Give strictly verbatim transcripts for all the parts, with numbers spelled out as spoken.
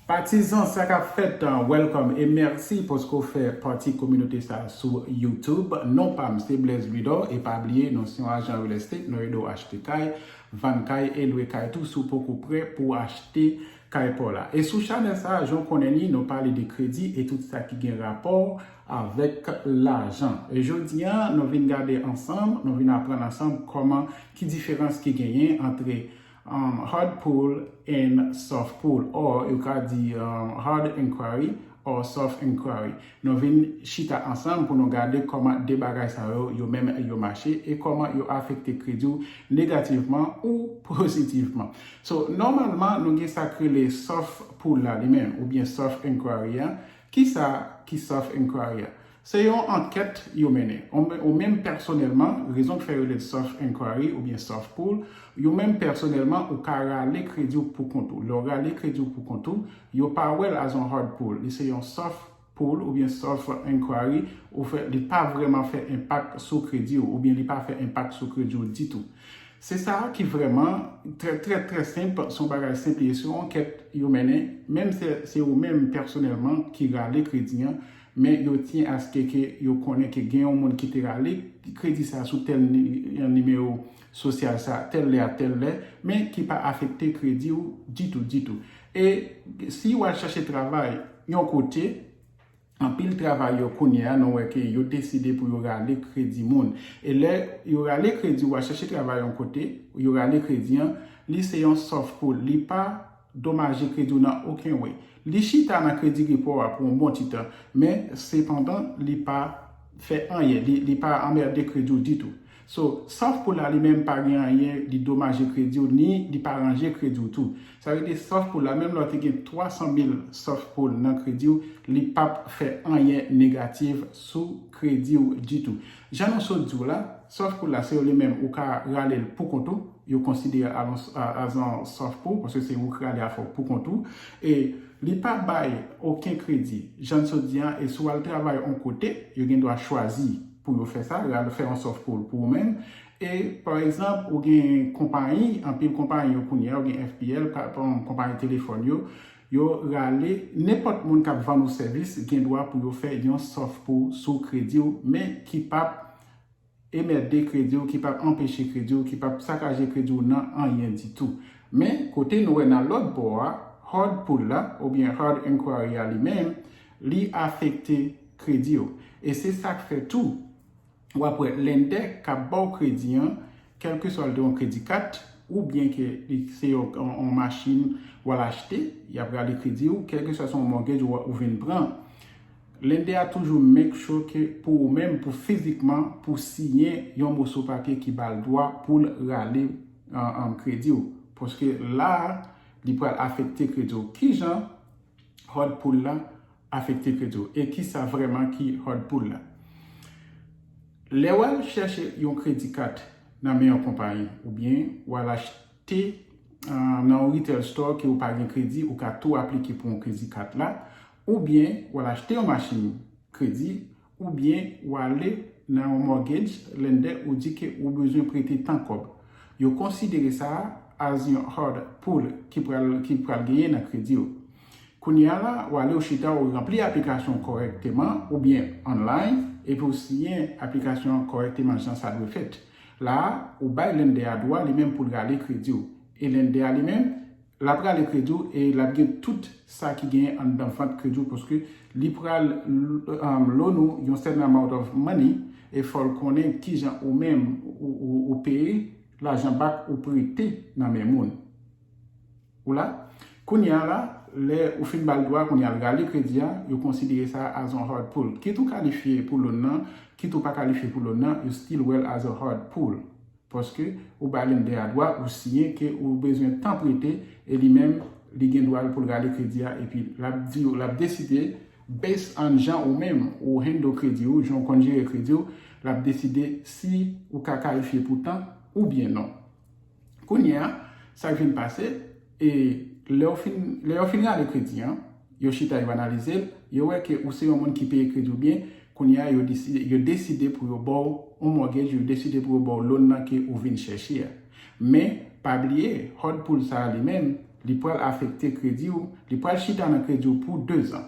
Patizan, sa k ap fèt? Welcome e mèsi paske w fè pati kominote sa a sou YouTube. Non pa m se Blaise Louidor e pa bliye nou se yon ajan real estate, nou ede w achte kay, vann kay e lwe kay tou si w poko prè pou w achte kay pa w la. E sou chanèl sa a, jan w konnen li, nou pale de kredi e tout sa ki gen rapò avèk lajan. E jodi a, nou vin gade ansanm, nou vin aprann ansanm kòman, ki diferans ki genyen antre um, hard pull and soft pull, or yo ka di um, hard inquiry or soft inquiry. Nou vin chita ansanm pou nou gade kòman de bagay sa yo, yo menm yo mache e kòman yo afekte kredi w negativman ou pozitivman. So, nòmalman, nou gen sa k rele soft pull la li menm, oubyen soft inquiry a. Kisa ki soft inquiry a? Se yon ankèt yo mennen. Ou men- ou menm pèsonèlman, rezon k fè yo rele l soft inquiry oubyen soft pull, yo menm pèsonèlman, ou ka rale kredi w pou kont ou. Lè w rale kredi w pou kont ou, yo pa wè l as yon hard pull. Li se yon soft pull oubyen soft inquiry, ou fè, li pa vrèman fè enpak sou kredi w, oubyen li pa fè enpak sou kredi w ditou. Se sa ki vrèman trè, trè, trè senp, se yon bagay senp, se yon ankèt yo mennen, menm se, se ou menm pèsonèlman ki rale kredi an, men yo tyen aske ke yo konnen ke gen yon moun ki te rale kredi sa sou tèl ni- nimewo sosyal sa, tèl lè a tèl lè, men ki pa afekte kredi w ditou, ditou. E si w al chache travay yon kote, anpil travayè kounye a, nou wè ke yo deside pou yo rale kredi moun. E lè yo rale kredi w al chache travay yon kote, yo rale kredi an, li se yon soft pull, li pa domaje kredi w nan okenn way. Li chita nan kredi repò a pou yon bon ti tan, men sepandan, li pa fè anyen, li, li pa anmède kredi w ditou. So, soft pull la li menm pa gen anyen, li domaje kredi w, ni li pa ranje kredi w tou. Sa vle di soft pull la, menm lè w te gen twa san mil soft pull nan kredi w, li p ap fè anyen negatif sou kredi w ditou. Jan nou sot di w la, soft pull la se li menm ou ka rale l pou kont ou, yo konsidere l as an soft pull, paske se ou k rale afè w pou kont ou, e li pa bay okenn kredi. Jan n sot di a, e si w al travay yon kote, yo gen dwa chwazi pou yo fè sa, yo al fè yon soft pull pou ou menm. E, pa egzanp, ou gen konpayi, anpil konpayi yo kounye a, ou gen F P L, pa- pa- konpayi telefòn yo, yo rale, nenpòt moun k ap vann ou sèvis gen dwa pou yo fè yon soft pull sou kredi w, men ki p ap emède kredi w, ki p ap anpeche kredi w, ki p ap sakaje kredi w nan anyen ditou. Men, kote nou wè nan lòt bò a, hard pull la, oubyen hard inquiry a li menm, li afekte kredi w. E se sa k fè tou, w ap wè lendè k ap ba w kredi an, kèlkeswa l te yon kredi kat, oubyen ke li se yon, yon, yon machin w al achte, y ap rale kredi w, kèlkeswa se yon mortgage ou, ou vin pran. Lendè a toujou make sure ke pou ou menm, pou fizikman, pou siyen yon moso papye ki ba l dwa pou l rale, um, um, kredi w. Paske la a, li pral afekte kredi w. Kijan hard pull la afekte kredi w? E kisa vrèman ki hard pull la? Lè w al chèche yon kredi kat nan men yon konpayi, oubyen w al achte, um, nan yon retail store ke w pa gen kredi, ou ka tou aplike pou yon kredi kat la, oubyen w al achte yon machin kredi, oubyen w ale nan yon mortgage lender, ou di ke ou bezwen prete tan kòb. Yo konsidere sa a as yon hard pull ki pral, ki pral genyen nan kredi w. Kounye a la, w ale, w chita, w ranpli aplikasyon w kòrèkteman, oubyen online, epi w siyen aplikasyon an kòrèkteman jan sa dwe fèt. La a, ou bay lender a dwa li menm pou l rale kredi w. E lender a li menm, l ap rale kredi w e l ap gen tout sa ki genyen anndan vant kredi w, paske li pral, um, loan ou yon certain amount of money, e fò l konnen kijan ou menm ou, ou, ou peye lajan back ou prete nan men moun. Ou la? Kounye a la, lè ou fin ba l dwa, kounye a l rale kredi a, yo konsidere sa as yon hard pull. Kit ou kalifye pou loan nan, kit ou pa kalifye pou loan nan, yo still wè l as a hard pull. Paske ou ba lender a dwa, ou siyen ke ou bezwen tan prete, e li menm, li gen dwa l pou l rale kredi a, epi l ap di w, l ap deside, based on jan ou menm ou handle kredi w, jan w konn jere kredi w, l ap deside si ou ka kalifye pou tan oubyen non. Kounye a, sa k vin pase, e lè w fin, lè yo fin rale kredi an, yo chita, yo analize l, yo wè ke ou se yon moun ki peye kredi w byen, kounye a, yo deside, yo deside pou yo ba w yon mortgage, yo deside pou yo ba w loan nan ke ou vin chèche a. Men, pa bliye, hard pull sa a li menm, Li pral afekte kredi w, li pral chita nan kredi w pou dezan.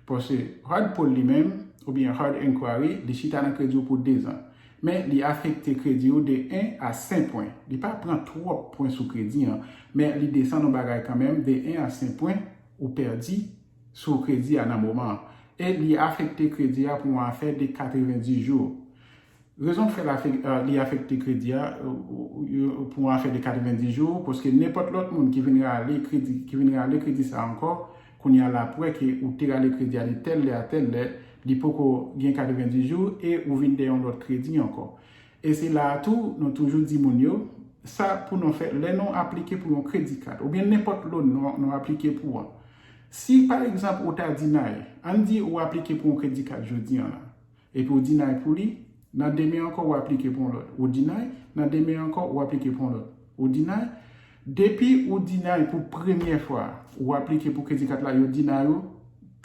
Paske hard pull li menm, oubyen hard inquiry, li chita nan kredi w pou dezan. Men li afekte kredi w de en a senk pwen. Li pa pran twòp pwen sou kredi an, men li desann yon bagay kanmenm de en a senk pwen ou pèdi sou kredi a nan moman an. E li afekte kredi a pou yon afè de katrevenndis jou. Rezon k fè l afek- euh, li afekte kredi a euh, euh, pou yon afè de katrevenndis jou, paske nenpòt lòt moun ki vin rale kredi, ki vin rale kredi sa ankò, kounye a l ap wè ke ou te rale kredi a de tèl lè a tèl lè, li poko gen katrevenndis jou e ou vin dèyè yon lòt kredi ankò. E se la a tou, nou toujou di moun yo, sa pou nou fè, lè nou aplike pou yon kredi kat, oubyen nenpòt loan nou, nou aplike pou an. Si, pa egzanp, ou ta deny, ann di ou aplike pou yon kredi kat jodi an la, epi ou deny pou li, nan demen ankò ou aplike pou yon lòt. Ou deny, nan demen ankò ou aplike pou yon lòt. Ou deny, depi ou deny pou premyè fwa, ou aplike pou kredi kat la, yo deny ou,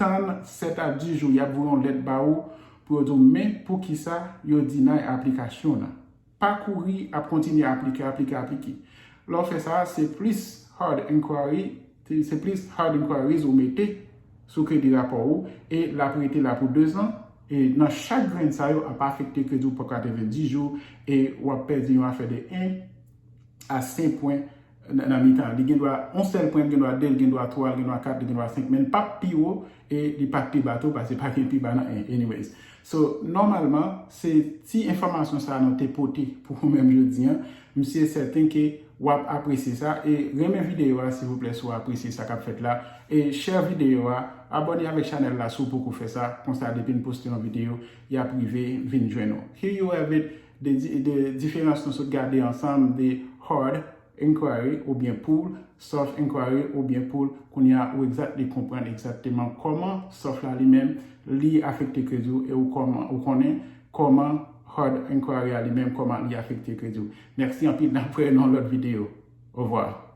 tann sèt a dis jou, y ap voye yon lèt ba ou pou yo di w men poukisa yo deny aplikasyon w lan. Pa kouri ap kontinye aplike, aplike, aplike. Lè w fè sa, se plis hard inquiry, se plis hard inquiries ou mete sou kredi rapò ou, e l ap rete la pou dezan, e nan chak grenn sa yo ap afekte kredi w pou katrevenndis jou, e w ap pèdi yon afè de en a senk pwen nan, nan mitan. Li gen dwa, yon sèl pwen, li gen dwa de, li gen dwa twa, li gen dwa kat, li gen dwa senk, men li p ap pi wo, e li p ap pi ba tou, paske pa gen pi ba nan en, anyways. So, nòmalman, se ti enfòmasyon sa a nou te pote pou ou menm jodi an. M si e sèten ke w ap apresye sa, e renmen videyo a, silvouplè, si w apresye sa k ap fèt la. E share videyo a, abòne avèk chanèl la si w poko fè sa, konsa depi n poste yon videyo, y ap rive vin jwenn ou. Here you have it, de, di- de diferans nou sot gade ansanm de hard inquiry oubyen pull, soft inquiry oubyen pull. Kounye a ou exactly konprann egzakteman kòman soft la li menm li afekte kredi w, e ou kòman, ou konnen kòman hard inquiry a li menm, kòman li afekte kredi w. Mèsi anpil, n ap wè nan lòt videyo. Au revoir.